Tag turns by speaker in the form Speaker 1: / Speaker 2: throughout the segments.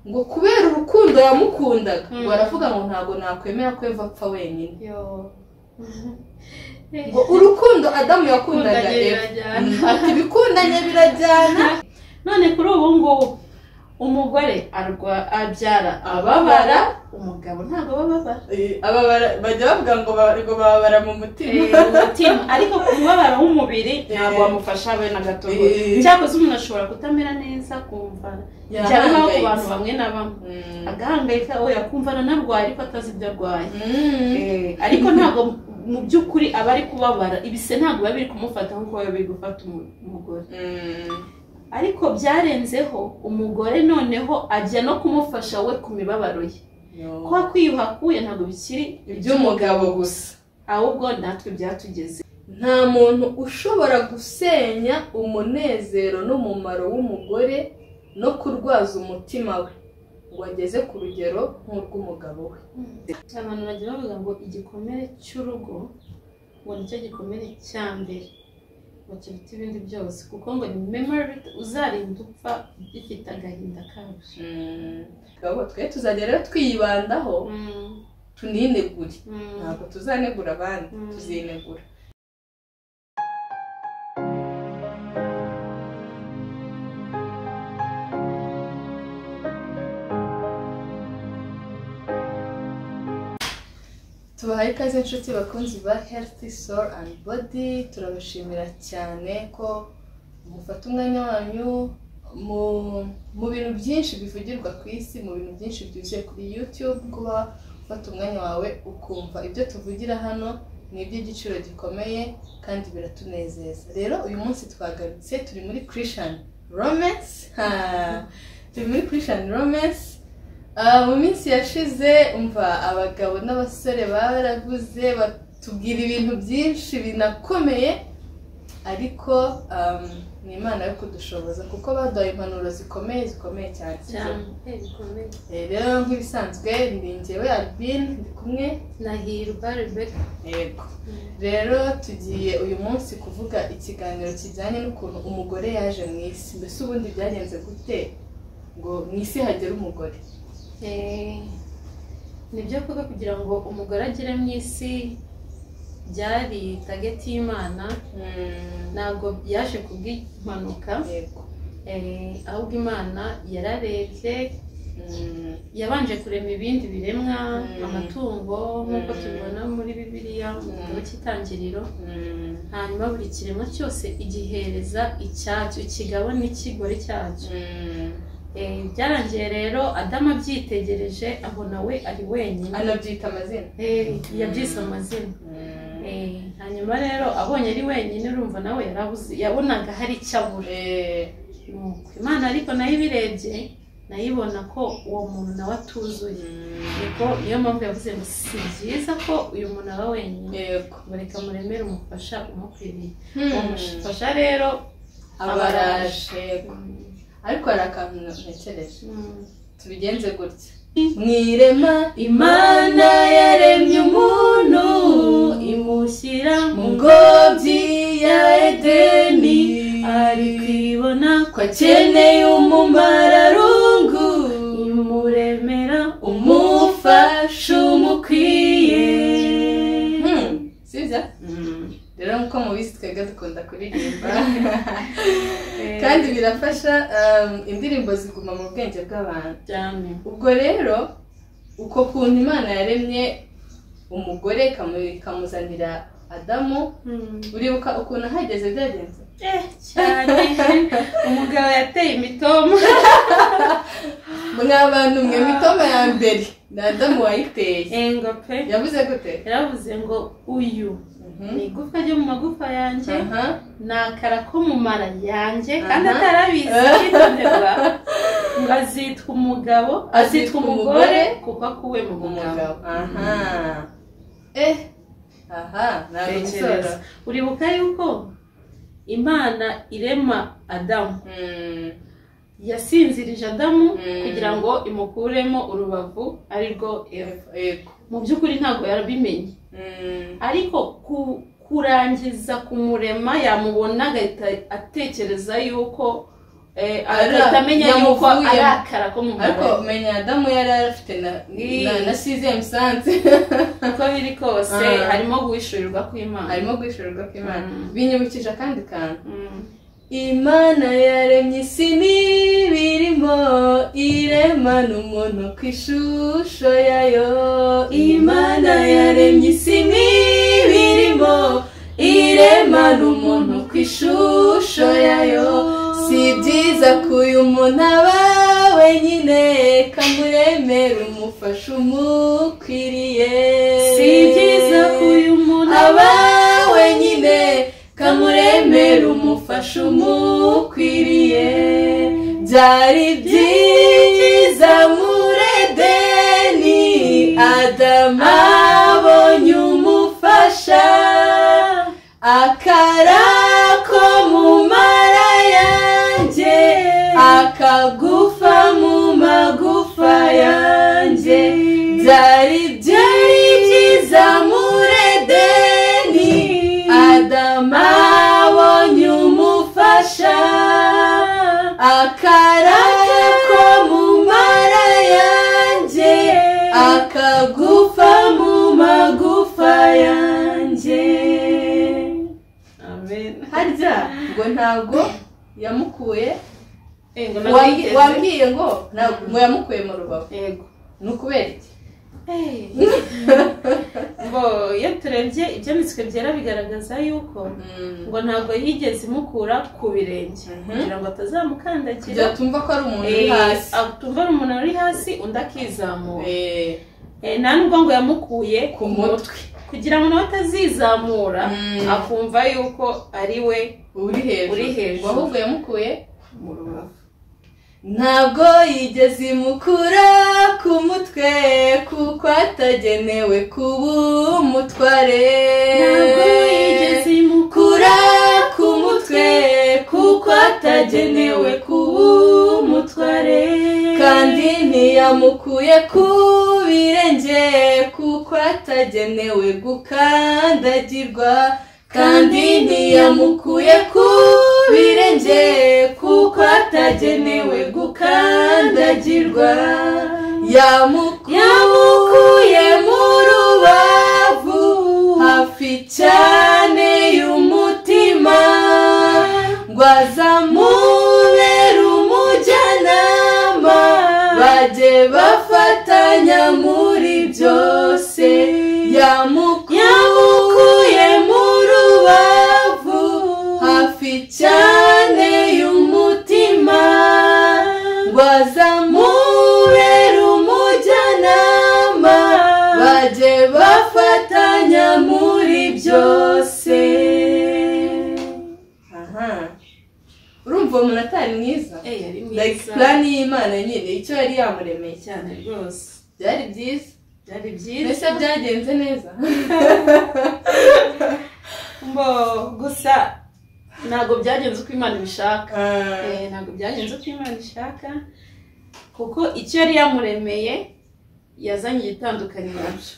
Speaker 1: Ngo kubera urukundo yamukundaga ngo aravuga ngo ntabwo nakwemera ko Eva apfa wenyine. Ngo urukundo Adamu yakundaga Eva ati bikundanye birajyana.
Speaker 2: None kuri ubu ngubu umugore abyara ababara, umugabo ntabwo bababara.
Speaker 1: Ababara bajya bavuga ngo bababara mu mutima.
Speaker 2: Ariko umubabaro w'umubiri ntabwo wamufasha we na gato. Cyakoze umuntu ashobora kutamera neza kumva cyangwa ku bantu bamwe na bamwe agahangayika, oya kumva anarwaye ariko atazi ibyo arwaye. Ariko ntabwo mu by'ukuri aba ari kubabara, ibise ntabwo biba biri kumufata nk'uko biba biri gufata umugore. Ariko byarenzeho umugore noneho ajya no kumufasha we ku mibabaro ye. Kwa kwiyuhakuye ntabwo bikiri
Speaker 1: iby'umugabo gusa,
Speaker 2: ahubwo natwe byatugeze.
Speaker 1: Nta muntu ushobora gusenya umunezero n'umumaro w'umugore no kurwaza umutima we ngo ageze ku rugero nk'urw'umugabo we.
Speaker 2: Abantu bajya bavuga ngo igikomere cy'urugo ngo nicyo gikomere cya mbere ngo kiruta ibindi byose, kuko ngo ni memory uzarinda upfa gifite agahinda kabyo.
Speaker 1: Twe tuzajya rero twiyibandaho tuninegure, ntabwo tuzanegura abandi, tuzinegura. Tubahaye ikaze inshuti bakunzi ba Healthy Soul and Body, turabashimira cyane ko mufata umwanya wanyu mu bintu byinshi bivugirwa ku isi, mu bintu byinshi byuzuye kuri YouTube, kuba ufata umwanya wawe ukumva ibyo tuvugira hano ni iby'igiciro gikomeye kandi biratunezeza. Rero uyu munsi twagarutse turi muri Christian Romance. Turi muri Christian Romance. Mu minsi yashize umva abagabo n'abasore baraguze batubwira ibintu byinshi binakomeye, ariko ni Imana yo kudushoboza kuko baduhaye impanuro zikomeye zikomeye cyane. Rero nk'ibisanzwe ndi njyewe Albine, ndi kumwe
Speaker 2: na Hirwa Rebecca.
Speaker 1: Yego. Rero tugiye uyu munsi kuvuga ikiganiro kijyanye n'ukuntu umugore yaje mu isi. Mbese ubundi byagenze gute ngo mu isi hagere umugore?
Speaker 2: Nibyo koko kugira ngo umugore agere mu isi byari target y'Imana, ntabwo yaje kubw'impanuka. Ahubwo Imana yararebye, yabanje kurema ibindi biremwa, amatungo nk'uko tubibona muri Bibiliya mu gitabo cy'Itangiriro. Hanyuma buri kiremwa cyose igihereza icyacyo, ikigabo n'ikigore cyacyo. Byarangiye rero Adamu abyitegereje abona we ari wenyine,
Speaker 1: anabyita amazina.
Speaker 2: Yabyise amazina. Hanyuma rero abonye ari wenyine, urumva nawe yarabuze, yabonaga hari icyo abura. Imana ariko nayo ibirebye nayo ibona ko uwo muntu nawe atuzuye. Niko niyo mpamvu yavuze ngo si byiza ko uyu muntu aba wenyine, ngo reka muremere umufasha umukwiriye. Uwo mufasha rero
Speaker 1: abaraje. Ariko hari akantu ntekereje, tubigenze gutya. Mwirema Imana yaremye umuntu
Speaker 2: imushyira
Speaker 1: mu ngobyi ya Edeni,
Speaker 2: ari kwibona
Speaker 1: ko akeneye umumararungu,
Speaker 2: imuremera
Speaker 1: umufasha umukwiye. Sibyo? Rero nkuko mubizi twebwe dukunda kuririmba kandi birafasha, indirimbo ziguma mu bwenge bw'abantu. Ubwo rero uko kuntu Imana yaremye umugore ikamuzanira Adamu, uribuka ukuntu ahageze byagenze?
Speaker 2: Cyane. Umugabo yateye imitoma.
Speaker 1: Mwa bantu mwe, imitoma ya mbere ni Adamu wayiteye.
Speaker 2: Ngo pe.
Speaker 1: Yavuze gute?
Speaker 2: Yaravuze ngo uyu ni igufa ryo mu magufa yanjye, ni akara ko mu mara yanjye, kandi atarabizi cyitonderwa, ngo azitwa umugabo, azitwa umugore kuko akuwe mu mugabo.
Speaker 1: Aha.
Speaker 2: Uribuka yuko Imana irema Adamu, yasinzirije Adamu kugira ngo imukuremo urubavu arirwo Eva. Mu by'ukuri ntabwo yarabimenye, ariko kurangiza kumurema yamubona agahita atekereza yuko Agahita amenya yuko arakara ko mu
Speaker 1: ariko menya Adamu yari afite na 6e sens.
Speaker 2: Uko biri kose harimo guhishurirwa kw'Imana.
Speaker 1: Harimo guhishurirwa kw'Imana. Binyibukije akandi kantu. Imana yaremye isi n'ibirimo, irema n'umuntu ku ishusho yayo. Imana yaremye isi n'ibirimo, irema n'umuntu ku ishusho yayo. Si byiza ko uyu muntu aba wenyine, kamuremera umufasha umukwiriye.
Speaker 2: Si byiza ko uyu muntu
Speaker 1: aba wenyine, kamuremera umufasha umukwiriye. Byari byiza muri Edeni, Adamu abonye umufasha, akara ko mu mara yanjye, akagufa mu magufa yanjye. Byari byiza muri Edeni, Adamu abonye umufasha, akara ko mu mara yanjye, akagufa mu magufa yanjye.
Speaker 2: Amen.
Speaker 1: Harya ngo ntago yamukuye, wambwiye ngo ntago yamukuye mu rubavu.
Speaker 2: Yego.
Speaker 1: Ni ukubera iki?
Speaker 2: Ngo iyo turebye ibyanditswe byera bigaragaza yuko ngo ntabwo yigeze imukura ku birenge kugira ngo atazamukandagira,
Speaker 1: atumva ko ari umuntu uri hasi,
Speaker 2: atumva ari umuntu uri hasi undi akizamura. Nta nubwo ngo yamukuye
Speaker 1: ku mutwe
Speaker 2: kugira ngo nawe atazizamura akumva yuko ari we
Speaker 1: uri hejuru, ahubwo yamukuye
Speaker 2: mu rubavu.
Speaker 1: Ntabwo yigeze imukura ku mutwe, kuko atagenewe kuba umutware.
Speaker 2: Ntabwo yigeze
Speaker 1: imukura ku mutwe, kuko atagenewe kuba umutware. Kandi ntiyamukuye ku birenge, kuko atagenewe gukandagirwa. Kandi ntiyamukuye ku birenge, kuko atagenewe gukandagirwa. Yamukuye mu rubavu, hafi cyane y'umutima, ngo azamubere umujyanama, bajye bafatanya muri byose. Yamukuye mu rubavu, hafi cyane y'umutima, ngo azamubere umujyanama, bajye bafatanya muri byose. Aha. Urumva umuntu atari mwiza?
Speaker 2: Yari mwiza.
Speaker 1: Like plan y'Imana nyine, icyo yari yamuremeye
Speaker 2: cyane rwose.
Speaker 1: Byari byiza.
Speaker 2: Byari byiza.
Speaker 1: Mbese byagenze neza?
Speaker 2: Mbo gusa ntabwo byagenze uko Imana ibishaka. Ntabwo byagenze uko Imana ishaka, kuko icyo yari yamuremeye yazanye igitandukanye nabyo.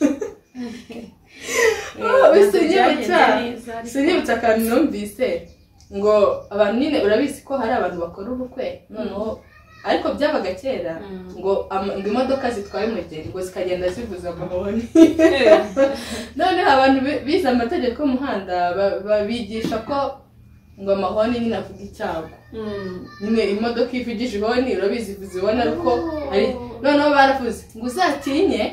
Speaker 1: Sinyibutsa akantu numvise ngo abantu nyine urabizi ko hari abantu bakora ubukwe noneho, ariko byabaga kera ngo imodoka zitwaye umugeni ngo zikagenda zivuza amahoni. Noneho abantu bize amategeko y'umuhanda babigisha ko ngo amahoni nyine avuga icyago. Nyine imodoka ivugije ihoni urabizi ivuza ihoni, ariko noneho baravuze ngo uzatinye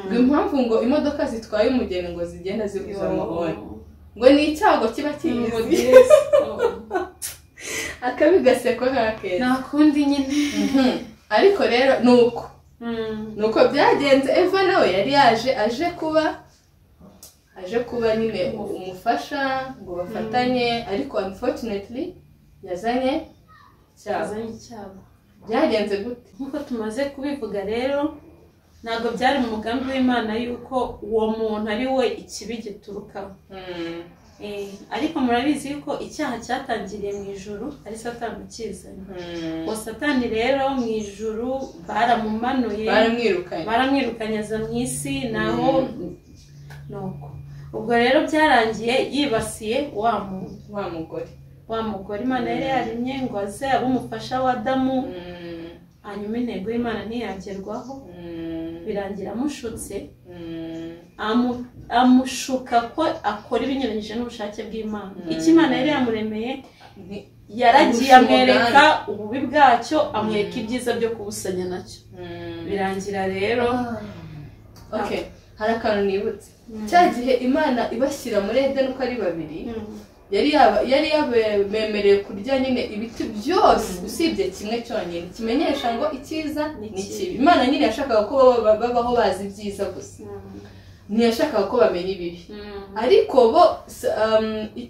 Speaker 1: ngo impamvu ngo imodoka zitwaye umugeni ngo zigenda zivuza amahoni ngo ni icyago kiba kizi. Akabi gaseko kakeza.
Speaker 2: Nta kundi nyine.
Speaker 1: Ariko rero nuko nuko byagenze. Eva nawe yari yaje aje kuba nyine umufasha ngo bafatanye, ariko unfortunately yazanye icyago. Byagenze gute?
Speaker 2: Nkuko tumaze kubivuga rero, ntabwo byari mu mugambi w'Imana yuko uwo muntu ari we ikibi giturukaho. Ariko murabizi yuko icyaha cyatangiriye mu ijuru ari Satani ukizanye. Uwo Satani rero mu ijuru baramumanuye, baramwirukanye aza mu isi, naho nuko ubwo rero byarangiye yibasiye wa muntu,
Speaker 1: wa mugore.
Speaker 2: Wa mugore Imana yari yaremye ngo aze abe umufasha wa Adamu, hanyuma intego y'Imana ntiyagerwaho, birangira amushutse, amushuka ko akora ibinyuranyije n'ubushake bw'Imana. Icyo Imana yari yamuremeye yaragiye amwereka ububi bwacyo, amwereka ibyiza byo kubusanya nacyo. Birangira rero
Speaker 1: okay, hari akantu nibutse. Cya gihe Imana ibashyira muri Edeni uko ari babiri, yari yabemereye kurya nyine ibiti byose usibye kimwe cyonyine kimenyesha ngo icyiza ni kibi. Imana nyine yashakaga ko babaho bazi ibyiza gusa, ntiyashakaga ko bamenya ibibi. Ariko bo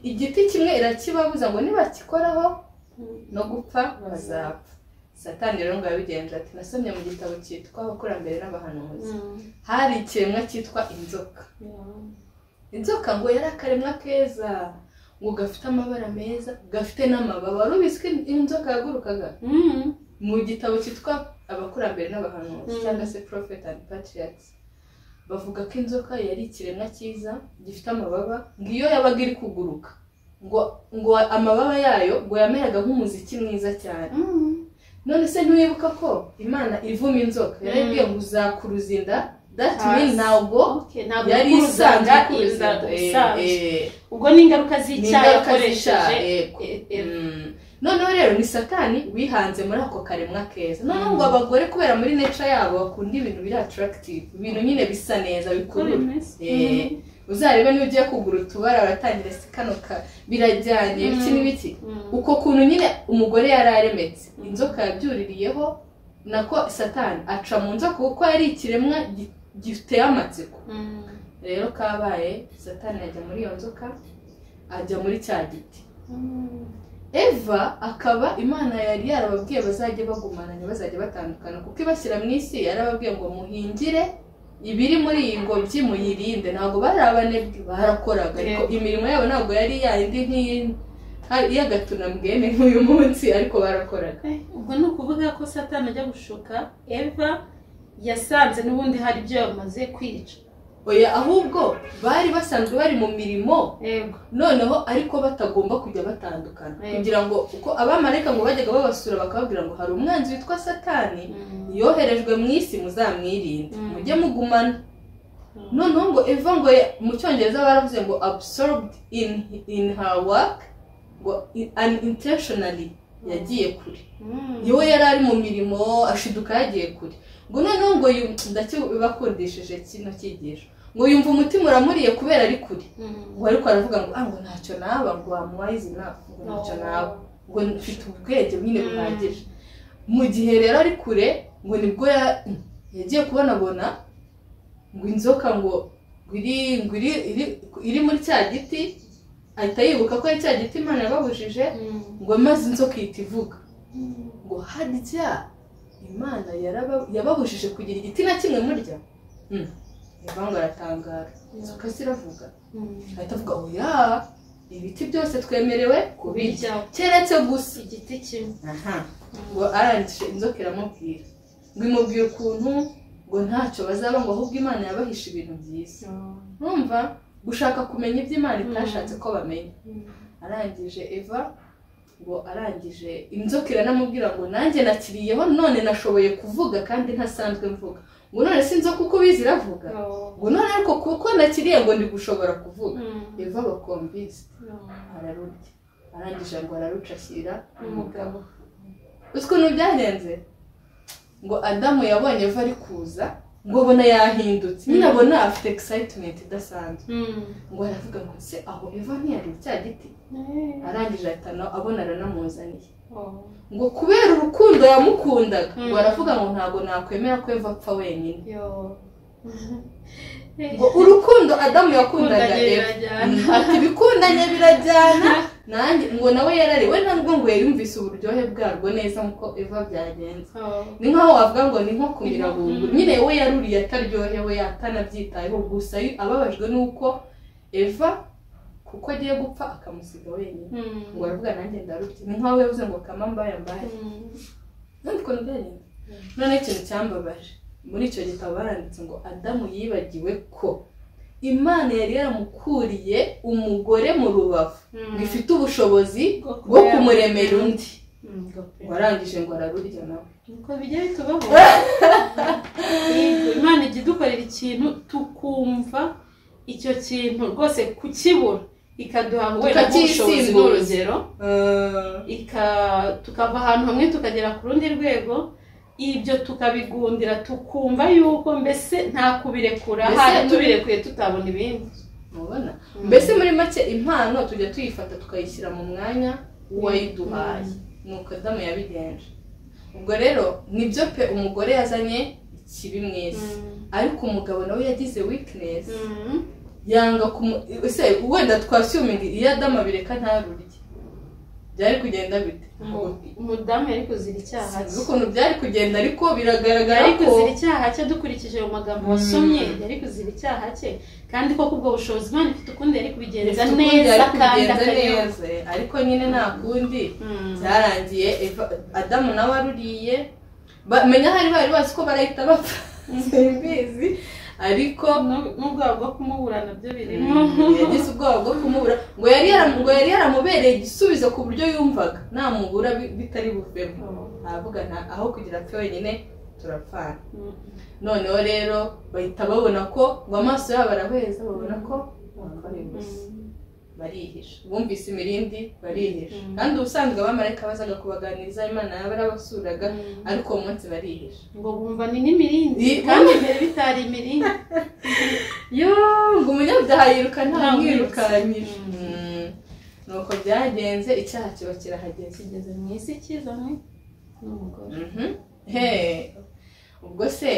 Speaker 1: igiti kimwe irakibabuza ngo nibakikoraho no gupfa bazapfa. Satani rero ngo yabigenje ati, nasomye mu gitabo cyitwa Abakurambere n'Abahanuzi, hari ikiremwa cyitwa inzoka. Inzoka ngo yari akaremwa keza, ngo gafite amabara meza, gafite n'amababa. Wari ubizi ko inzoka yagurukaga? Mu gitabo cyitwa Abakurambere n'Abahanuzi cyangwa se Prophet and Patriarchs, bavuga ko inzoka yari ikiremwa cyiza gifite amababa, ngo iyo yabaga iri kuguruka ngo amababa yayo ngo yameraga nk'umuziki mwiza cyane. None se ntiwibuka ko Imana ivuma inzoka yarabwiye ngo uzakuruza inda? That means ntabwo yari isanzwe
Speaker 2: inda ubusanzwe, ubwo ni ingaruka z'icyaha yakoresheje.
Speaker 1: Noneho rero ni Satani wihanze muri ako karemwa keza. Noneho ngo abagore kubera muri nature yabo bakunda ibintu biri attractive, ibintu nyine bisa neza bikurura. Uzarebe niba ugiye kugura utubara uratangira se kano birajyanye iki n'ibiki. Uko kuntu nyine umugore yari aremetse, inzoka yabyuririyeho, nako Satani aca mu nzoka kuko yari ikiremwa giteye amatsiko. Rero kabaye Satani ajya muri iyo nzoka, ajya muri cya giti. Eva akaba Imana yari yarababwiye bazajye bagumana ntibazajye batandukana, kuko ibashyira mu isi yarababwiye ngo muhingire ibiri muri iyi ngobyi muyirinde. Ntabwo bari abanebwe, barakoraga, ariko imirimo yabo ntabwo yari yindi nk'iy'agatunambwene nk'uyu munsi, ariko barakoraga.
Speaker 2: Ubwo ni ukuvuga ko Satani ajya gushuka Eva yasanze n'ubundi hari ibyo yamaze kwica.
Speaker 1: Oya, ahubwo bari basanzwe bari mu mirimo, noneho ariko batagomba kujya batandukana, kugira ngo uko abamarayika ngo bajyaga babasura bakababwira ngo hari umwanzi witwa Satani yoherejwe mu isi, muzamwirinde mujye mugumana. Noneho ngo Eva ngo mu Cyongereza baravuze ngo absorbed in her work, ngo unintentionally yagiye kure. Yewe yari ari mu mirimo ashiduka yagiye kure. Ngo noneho ngo ndakibakundishije kino cyigisho, ngo yumva umutima uramuriye kubera ari kure. Ngo ariko aravuga ngo ngo ntacyo naba, ngo amuwayizi enough, ngo ntacyo naba, ngo mfite ubwenge nyine buhagije. Mu gihe rero ari kure ngo nibwo yagiye kubonabona ngo inzoka ngo iri muri cya giti, ahita yibuka ko ari cya giti Imana yababujije, ngo maze inzoka ihita ivuga ngo harya Imana yababujije kugira igiti na kimwe murya. Eva ngo aratangara, inzoka ziravuga, ahita avuga oya, ibiti byose twemerewe kubirya keretse gusa
Speaker 2: igiti kimwe.
Speaker 1: Ngo arangije inzoka iramubwira, ngo imubwira ukuntu ngo ntacyo bazaba, ngo ahubwo Imana yabahisha ibintu byiza. Numva gushaka kumenya ibyo Imana itashatse ko bamenya. Arangije Eva ngo arangije inzoka iranamubwira ngo nanjye nakiriyeho none nashoboye kuvuga kandi ntasanzwe mvuga. Ngo none si inzoka uko ubizi iravuga, ngo none ariko kuko nakiriye ngo ndi gushobora kuvuga. Eva bakomvise ararurya, arangije ngo araruca ashyira umugabo. Uzi ukuntu byagenze? Ngo Adamu yabonye Eva ari kuza, ngo abona yahindutse nyine, abona afite excitement idasanzwe. Ngo aravuga ngo se aho Eva ntiyari cya giti? Arangije ahita abona aranamuzaniye. Ngo kubera urukundo yamukundaga, ngo aravuga ngo ntabwo nakwemera ko Eva apfa wenyine. Ngo urukundo Adamu yakundaga Eva, ati bikundanye birajyana nanjye. Ngo nawe yarari we ntabwo ngo yumvise uburyohe bwarwo neza nkuko Eva byagenze. Ni nkaho wavuga ngo ni nko kumira bungu nyine, we yaruriye ataryohewe atanabyitayeho, gusa ababajwe nuko Eva kuko agiye gupfa akamusiga wenyine. Ngo aravuga nanjye ndarubye, ni nkaho yavuze ngo kama mbaye mbaye. None ukuntu byagenze. None ikintu cyambabaje muri icyo gitabo baranditse ngo Adamu yibagiwe ko Imana yari yaramukuriye umugore mu rubavu gifite ubushobozi bwo kumuremera undi. Warangije ngo ararurya nawe.
Speaker 2: Nuko bijya bitubaho. Imana ijya idukorera ikintu tukumva icyo kintu rwose kukibura, ikaduha wenda ubushobozi n'urugero, tukava ahantu hamwe tukagera ku rundi rwego, ibyo tukabigundira tukumva yuko mbese nta kubirekura, hari tubirekuye tutabona ibindi.
Speaker 1: Mubona mbese muri make impano tujya tuyifata tukayishyira mu mwanya w'uwayiduhaye. Nuko Adamu yabigenje. Ubwo rero nibyo pe, umugore yazanye ikibi mu isi, ariko umugabo nawe yagize weakness, yanga ese wenda twasuminga iyo Adamu abireka ntarurye byari kugenda bite?
Speaker 2: Umudamu yari kuzira icyaha
Speaker 1: cye. Ukuntu byari kugenda, ariko biragaragara
Speaker 2: ko yari kuzira icyaha cye dukurikije mu magambo wasomye, yari kuzira icyaha cye, kandi koko ubwo bushobozi Imana ifite ukundi yari kubigenza neza kandi
Speaker 1: neza, ariko nyine nta kundi byarangiye. Adamu nawe aruriye, menya hari bari bazi ko barahita bapfa, simbizi, ariko
Speaker 2: n'ubwoba bwo kumubura nabyo birimo.
Speaker 1: Yagize ubwoba bwo kumubura, ngo yari yaramubereye igisubizo ku buryo yumvaga namubura bitari buvemo, aravuga aho kugira apfe wenyine turapfana. Noneho rero bahita babona ko ngo amaso yabo arahweza, babona ko bambaye ubusa, barihisha, bumvise imirindi barihisha. Kandi ubusanzwe abamarayika bazaga kubaganiriza, Imana yarabasuraga, ariko uwo munsi barihisha
Speaker 2: ngo bumva ni n'imirindi, kandi mbere bitari imirindi.
Speaker 1: Yo, ngo umunyabyaha yiruka nta mwirukanyije. Nuko byagenze, icyaha kiba kirahageze,
Speaker 2: kigeze mu isi kizanywe n'umugore.
Speaker 1: Ubwo se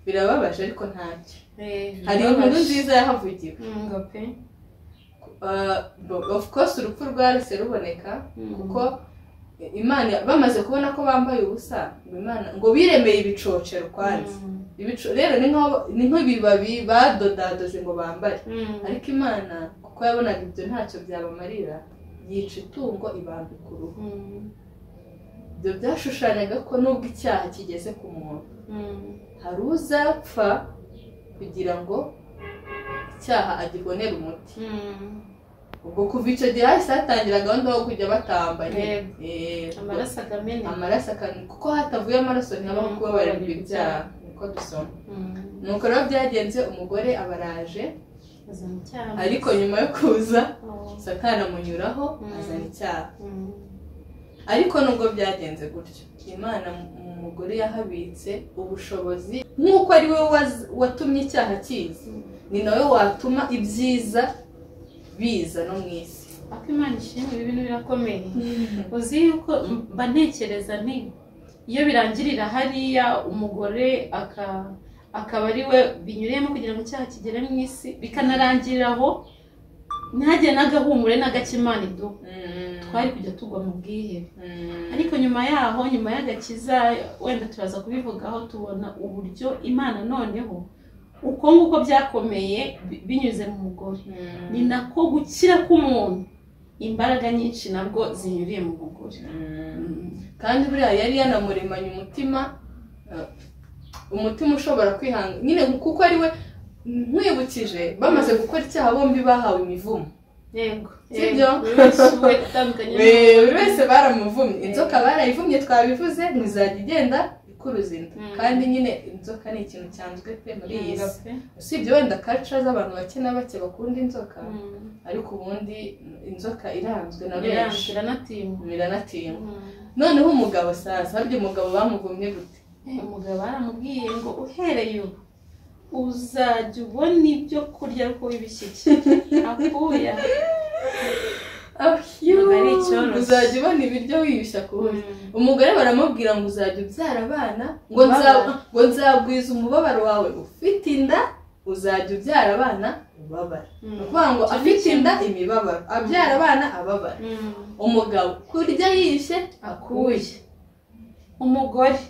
Speaker 1: birababaje, ariko ntacyo. Hari inkuru nziza yahavugiwe. Of course urupfu rwarese ruboneka, kuko Imana bamaze kubona ko bambaye ubusa, ngo Imana ngo biremeye ibicocero kwanza. Ibico rero ni nk'ibibabi badodadoze ngo bambare, ariko Imana kuko yabonaga ibyo ntacyo byabamarira, yica itungo ibambika uruhu. Ibyo byashushanyaga ko nubwo icyaha kigeze ku muntu, hari uzapfa kugira ngo icyaha agibonere umuti. Ubwo kuva icyo gihe hahise hatangira gahunda yo kujya batamba
Speaker 2: amaraso akamena,
Speaker 1: amaraso akamena, kuko hatavuye amaraso ntihabaho kubabarirwa ibyaha, niko dusoma. Nuko rero byagenze, umugore abaraje, ariko nyuma yo kuza Satani amunyuraho azana icyaha. Ariko nubwo byagenze gutyo, Imana mu mugore yahabitse ubushobozi, nk'uko ari we watumye icyaha kiza, ni nawe watuma ibyiza biza no mu isi.
Speaker 2: Ariko Imana ishimwe, ibi bintu birakomeye. Uzi yuko mba ntekereza nti iyo birangirira hariya umugore akaba ari we binyuriyemo kugira ngo icyaha kigere mu isi, bikanarangirira aho, ntihagire n'agahumure n'agake Imana iduha, twari kujya tugwa mu bwihebe. Ariko nyuma yaho, nyuma y'agakiza, wenda turaza kubivugaho, tubona uburyo Imana noneho uko nguko byakomeye binyuze mu mugore, ni nako gukira k'umuntu imbaraga nyinshi nabwo zinyuriye mu mugore.
Speaker 1: Kandi buriya yari yanamuremanye umutima, umutima ushobora kwihanga nyine, kuko ari we nkwibukije bamaze gukora icyaha bombi bahawe imivumo.
Speaker 2: Yego,
Speaker 1: sibyo? Buri wese baramuvumye, inzoka barayivumye twabivuze, ngo izajya igenda ikuruza inda. Kandi nyine inzoka ni ikintu cyanzwe pe muri iyi si, usibye wenda culture z'abantu bake na bake bakunda inzoka, ariko ubundi inzoka iranzwe na benshi, biranatimwa. Noneho umugabo sasa, harya umugabo bamuvumye gute?
Speaker 2: Umugabo baramubwiye ngo uhereye ubu uzajya ubona ibyo kurya ariko wibishyikira akuya.
Speaker 1: Uzajya ubona ibiryo wiyushya kuburyo. Umugore baramubwira ngo uzajya ubyara abana, ngo nzagwiza umubabaro wawe ufite inda, uzajya ubyara abana ubabara. Ni ukuvuga ngo afite inda imibabaro, abyara abana ababara. Umugabo kurya yiyushye
Speaker 2: akuye. Umugore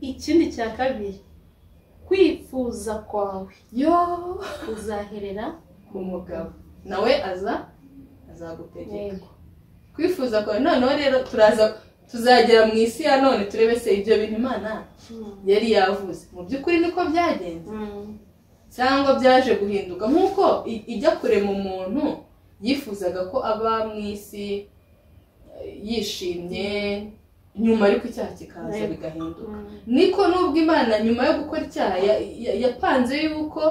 Speaker 2: ikindi cya kabiri, kwifuza kwawe
Speaker 1: yo
Speaker 2: uzaherera
Speaker 1: ku mugabo, nawe azagutegeka. Kwifuza kwawe. Noneho rero turaza tuzagera mu isi ya none turebe se ibyo bintu Imana yari yavuze mu by'ukuri niko byagenze. Cyangwa byaje guhinduka nk'uko ijya kurema umuntu yifuzaga ko aba mu isi yishimye, nyuma ariko icyaha kikaza bigahinduka. Niko nubwo Imana nyuma yo gukora icyaha yapanze yuko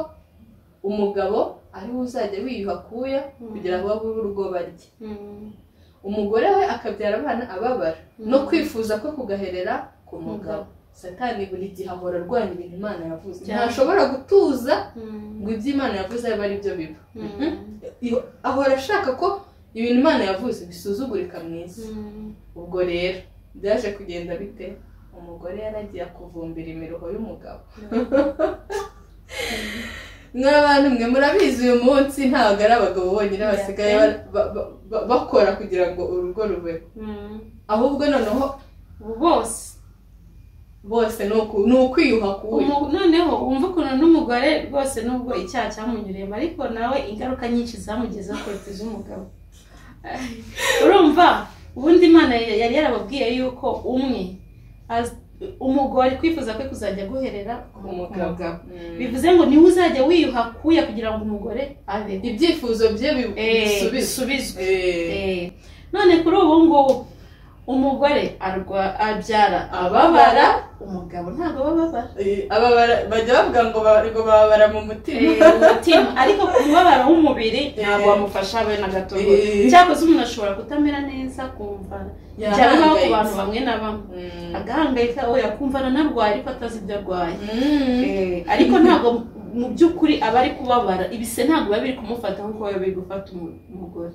Speaker 1: umugabo ari we uzajya wiyuha kuya kugira ngo babe urugo barye, umugore we akabyara abana ababara, no kwifuza ko kugaherera ku mugabo. Satani buri gihe ahora arwanya ibintu Imana yavuze, ntashobora gutuza ngo ibyo Imana yavuze abe ari byo biba. Ahora ashaka ko ibintu Imana yavuze bisuzugurika mu isi. Ubwo rero byaje kugenda bite? Umugore yaragiye kuvumbira imiruho y'umugabo. Mw'abantu mwe murabizi uyu munsi ntabwo ari abagabo bonyine basigaye bakora kugira ngo urugo rubeho, ahubwo noneho bose ni ukwiyuha kuwe.
Speaker 2: Noneho wumva ukuntu n'umugore rwose nubwo icyaha cyamunyuriyemo, ariko nawe ingaruka nyinshi zamugezeho kuruta iz'umugabo. Urumva ubundi Imana yari yarababwiye yuko umwe umugore kwifuza kwe kuzajya guherera ku mugabo, bivuze ngo niwe uzajya wiyuha kuya kugira ngo umugore abe
Speaker 1: ibyifuzo bye bisubizwe.
Speaker 2: None kuri ubu ngubu umugore abyara ababara, umugabo ntabwo ababara.
Speaker 1: Ababara bajya bavuga ngo bababara mu mutima,
Speaker 2: ariko ku mubabaro w'umubiri ntabwo wamufasha be na gato. Cyakoze umuntu ashobora kutamera neza, kumva byaba ku bantu bamwe na bamwe agahangayika, oya kumva aranarwaye ariko atazi ibyo arwaye, ariko ntabwo mu by'ukuri aba ari kubabara, ibise ntabwo biba biri kumufata nk'uko biba biri gufata umugore.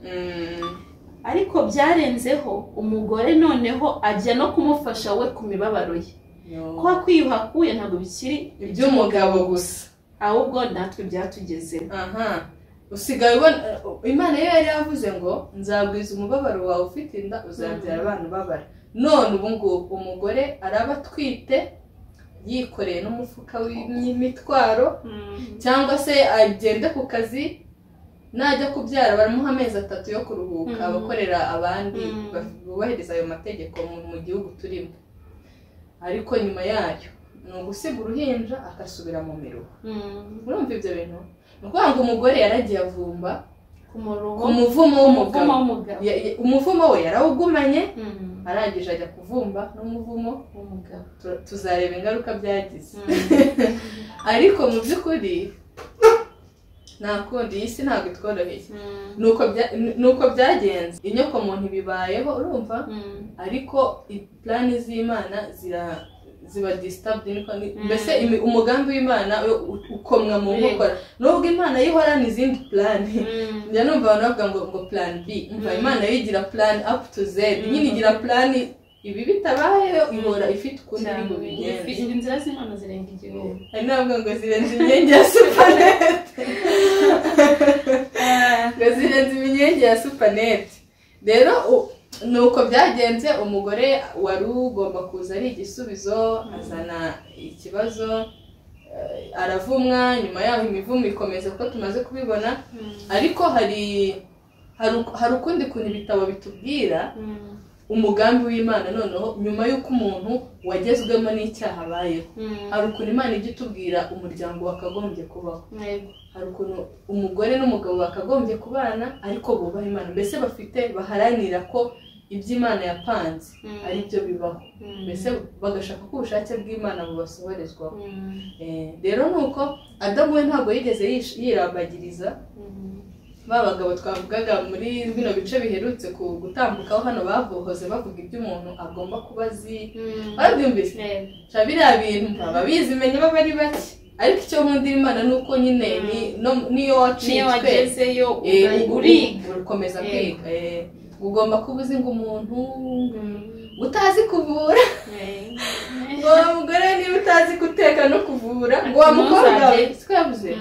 Speaker 2: Ariko byarenzeho umugore noneho ajya no kumufasha we ku mibabaro ye. Kuba kwiyuha kuya ntabwo bikiri
Speaker 1: iby'umugabo gusa,
Speaker 2: ahubwo natwe byatugezeho.
Speaker 1: Usigaye ubona Imana yo yari yavuze ngo nzagwiza umubabaro wawe ufite inda, uzabyara abana ubabara. None ubu ngubu umugore araba atwite yikoreye n'umufuka w'imitwaro, cyangwa se agende ku kazi, najya kubyara baramuha amezi 3 yo kuruhuka, abakorera abandi bubahiriza ayo mategeko mu gihugu turimo. Ariko nyuma yayo ni ugusiga uruhinja akasubira mu miruho. Urumva ibyo bintu? Ni ukuvuga ngo umugore yaragiye avumba ku muvumo w'umugabo, umuvumo we yarawugumanye, arangije ajya kuvumba n'umuvumo w'umugabo. Tuzareba ingaruka byagize. Ariko mu by'ukuri nta kundi, iyi si ntabwo itworoheye. Nuko byagenze, inyoko muntu bibayeho, urumva, ariko plani z'Imana ziba disturbed, mbese umugambi w'Imana ukomwa mu nkokora. Nubwo Imana yihorana izindi plani, njya numva abantu bavuga ngo plan B, umva Imana yigira plan up to Z, nyine igira plan ibi bitabayeho ihora ifite ukundi iri bubigenze.
Speaker 2: Inzira z'Imana zirenga igihumbi.
Speaker 1: Hari n'abavuga ngo zirenze imyenge ya supanete. Ngo zirenze imyenge ya supanete. Rero nuko byagenze, umugore wari ugomba kuza ari igisubizo azana ikibazo, aravumwa, nyuma yaho imivumo ikomeza ko tumaze kubibona. Ariko hari ukundi kuntu ibitabo bitubwira umugambi w'Imana noneho nyuma y'uko umuntu wagezwemo n'icyaha abayeho. Hari ukuntu Imana ijya itubwira umuryango wakagombye kubaho, hari ukuntu umugore n'umugabo bakagombye kubana ariko bubaha Imana, mbese bafite baharanira ko ibyo Imana yapanze ari byo bibaho, mbese bagashaka ko ubushake bw'Imana bubasohorezwaho. Rero nuko Adamu we ntabwo yigeze yirambagiriza ba bagabo twavugaga muri bino bice biherutse gutambukaho hano, bavuhoze bavuga ibyo umuntu agomba kuba azi. Barabyumvise biriya bintu ababizi menya baba ari bake, ariko icyo nkundira Imana ni uko nyine niyo wacitswe
Speaker 2: uriga,
Speaker 1: ukomeza kwiga. Ugomba kuba uzi ngo umuntu utazi kuvura, ngo wa mugore niba utazi guteka no kuvura, ngo wa mukobwa siko yavuze,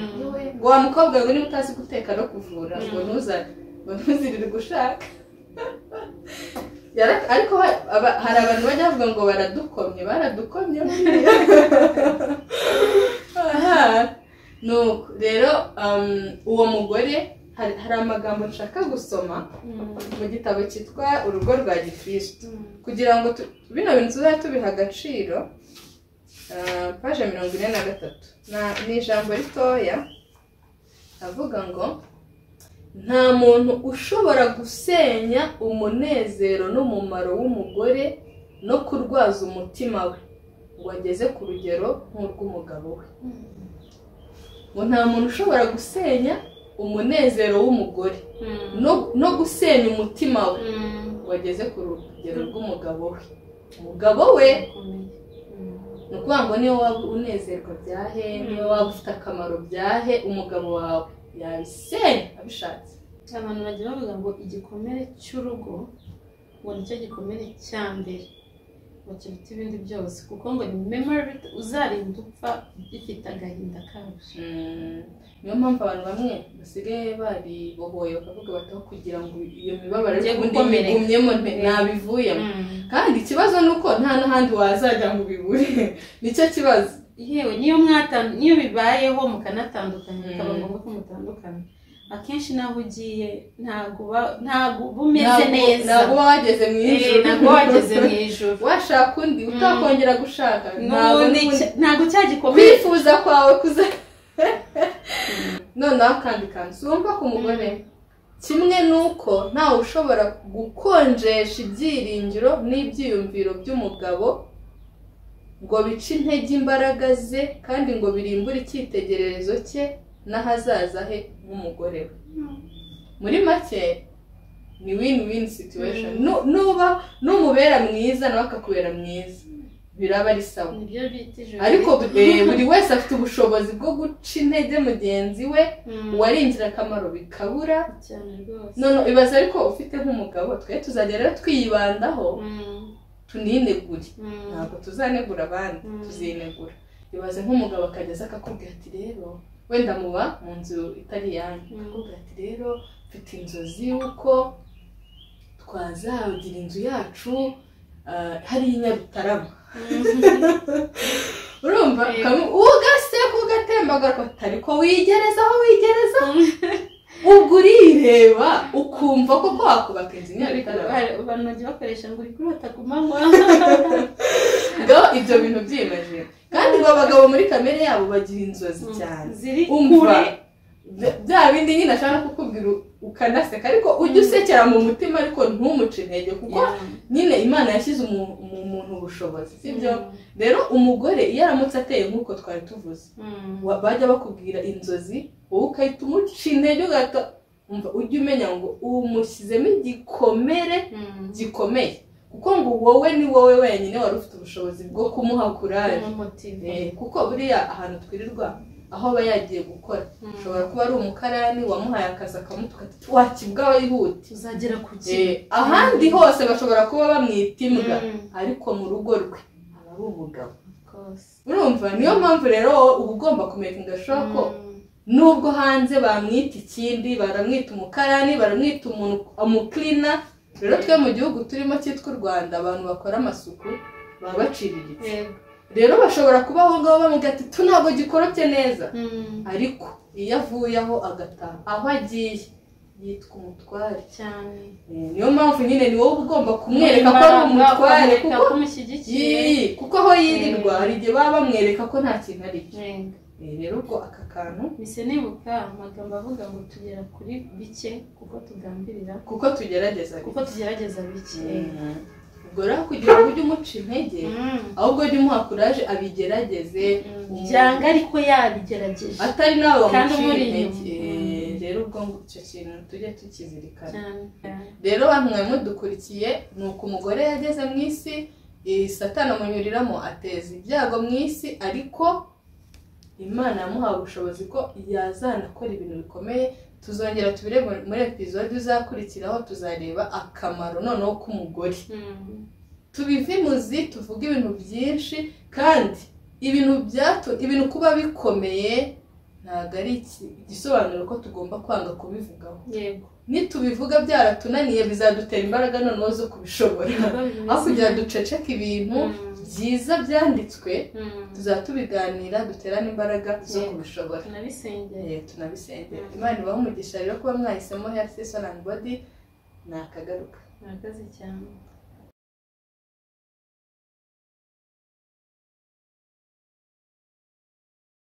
Speaker 1: ngo wa mukobwa ngo niba utazi guteka no kuvura ngo ntuzirirwe ushaka. Ariko hari abantu bajya bavuga ngo baradukomye. Nuko rero uwo mugore hari amagambo nshaka gusoma mu gitabo cyitwa Urugo rwa Gikristo, kugira ngo bino bintu tuzajye tubiha agaciro. Paje 43 ni ijambo ritoya. Avuga ngo nta muntu ushobora gusenya umunezero n'umumaro w'umugore no kurwaza umutima we ngo ageze ku rugero nk'urw'umugabo we. Ngo nta muntu ushobora gusenya umunezero w'umugore no gusenya umutima we ngo ageze ku rugero rw'umugabo we. Umugabo we ni ukuvuga ngo niyo waba unezerwa byahe, niyo waba ufite akamaro byahe, umugabo wawe yabisenya abishatse.
Speaker 2: Abantu bajya bavuga ngo igikomere cy'urugo ngo nicyo gikomere cya mbere ngo kiruta ibindi byose, kuko ngo ni memory uzarinda upfa gifite agahinda kabyo.
Speaker 1: Niyo mpamvu abantu bamwe basigaye baribohoye bakavuga bataho kugira ngo iyo mibabaro igumyemo ntabivuyemo. Kandi ikibazo ni uko nta n'ahandi wazajya ngo ubibure, nicyo kibazo.
Speaker 2: Yewe niyo bibayeho mukanatandukana, bikaba ngombwa ko mutandukana, akenshi naho ugiye ntabwo uba umeze neza,
Speaker 1: ntabwo uba wageze mu ijuru,
Speaker 2: ntabwo wageze mu ijuru,
Speaker 1: washaka undi utakongera gushaka,
Speaker 2: ntabwo cya gikomere
Speaker 1: kwifuza kwawe kuza. Noneho akandi kantu wumva ku mugore, kimwe nuko ntawe ushobora gukonjesha ibyiringiro n'ibyiyumviro by'umugabo ngo bice intege imbaraga ze kandi ngo birimbure icyitegererezo cye n'ahazaza he nk'umugore we. Muri make ni win-win situation. Nuba numubera mwiza nawe akakubera mwiza, biraba ari sawa. Ariko buri wese afite ubushobozi bwo guca intege mugenzi we, uwari ingirakamaro bikabura. None ibaze ariko ufite nk'umugabo, twe tuzajya rero twiyibandaho tuninegure, ntabwo tuzanegura abandi, tuzinegura. Ibaze nk'umugabo akageza akakubwira ati rero wenda muba mu nzu itari yanyu, akakubwira ati rero mfite inzozi y'uko twazagira inzu yacu hari Nyarutarama. Urumva ugaseka ugatembagara ariko wigereza aho wigereza, ubwo urireba ukumva koko wakubaka inzu Nyarutarama.
Speaker 2: Abantu bajya bakoresha ngo uri kurota ku manywa.
Speaker 1: Ngo ibyo bintu byimaje. Kandi ngo abagabo muri kamere yabo bagira inzozi cyane
Speaker 2: ziri kure,
Speaker 1: bya bindi nyine ashaka kukubwira ukanaseka, ariko ujye usekera mu mutima ariko ntumuce intege, kuko nyine Imana yashyize mu muntu ubushobozi, sibyo? Rero umugore iyo aramutse ateye nk'uko twari tuvuze, bajya bakubwira inzozi wowe ukahita umuca intege ugahita umva, ujye umenya ngo umushyizemo igikomere gikomeye, kuko ngo wowe ni wowe wenyine wari ufite ubushobozi bwo kumuha kuraje. Kuko buriya ahantu twirirwa aho aba yagiye gukora ushobora kuba ari umukarani wamuhaye akazi akamutuka ati wakibwa wihute
Speaker 2: uzagera ku gihe.
Speaker 1: Ahandi hose bashobora kuba bamwita imbwa, ariko mu rugo rwe aba ari umugabo. Urumva niyo mpamvu rero wowe uba ugomba kumekinga sure ko nubwo hanze bamwita ikindi, baramwita umukarani, baramwita umuntu umukirina. Rero twe mu gihugu turimo cyitwa u Rwanda, abantu bakora amasuku baba baciriritse. Rero bashobora kuba aho ngaho bamubwira ati tu ntabwo gikorobye neza, ariko iyo avuye aho agataha aho agiye yitwa umutware
Speaker 2: cyane.
Speaker 1: Niyo mpamvu nyine ni wowe ugomba kumwereka ko ari umutware, kuko aho yirirwa hari igihe baba bamwereka ko nta kintu ari cyo. Rero ubwo aka kantu
Speaker 2: mise nibuka amagambo avuga ngo tugera kuri bike kuko tugambirira,
Speaker 1: kuko tugerageza bike. Ubwo rero kugira ngo ujye umuca intege, ahubwo ujye umuha kuraje abigerageze,
Speaker 2: byanga ariko yabigerageje
Speaker 1: atari nawe wamuciye intege. Rero ubwo icyo kintu tujye tukizirikana. Rero bamwe mudukurikiye ni uko umugore yageze mu isi, Satani amunyuriramo ateza ibyago mu isi, ariko Imana yamuhaye ubushobozi ko yazanakora ibintu bikomeye. Tuzongera tubire muri episode izakurikiraho, tuzareba akamaro noneho k'umugore. Tubive imuzi, tuvuge ibintu byinshi, kandi ibintu kuba bikomeye ntabwo ari igisobanuro ko tugomba kwanga kubivugaho. Nitubivuga byaratunaniye bizadutera imbaraga noneho zo kubishobora. Aho kugira duceceke ibintu byiza byanditswe, tuzatubiganira duterane imbaraga zo kubishobora. Tunabisengera. Imana ibahe umugisha rero kuba mwahisemo Healthy Soul and Body. Nakagaruka.
Speaker 2: Murakoze cyane.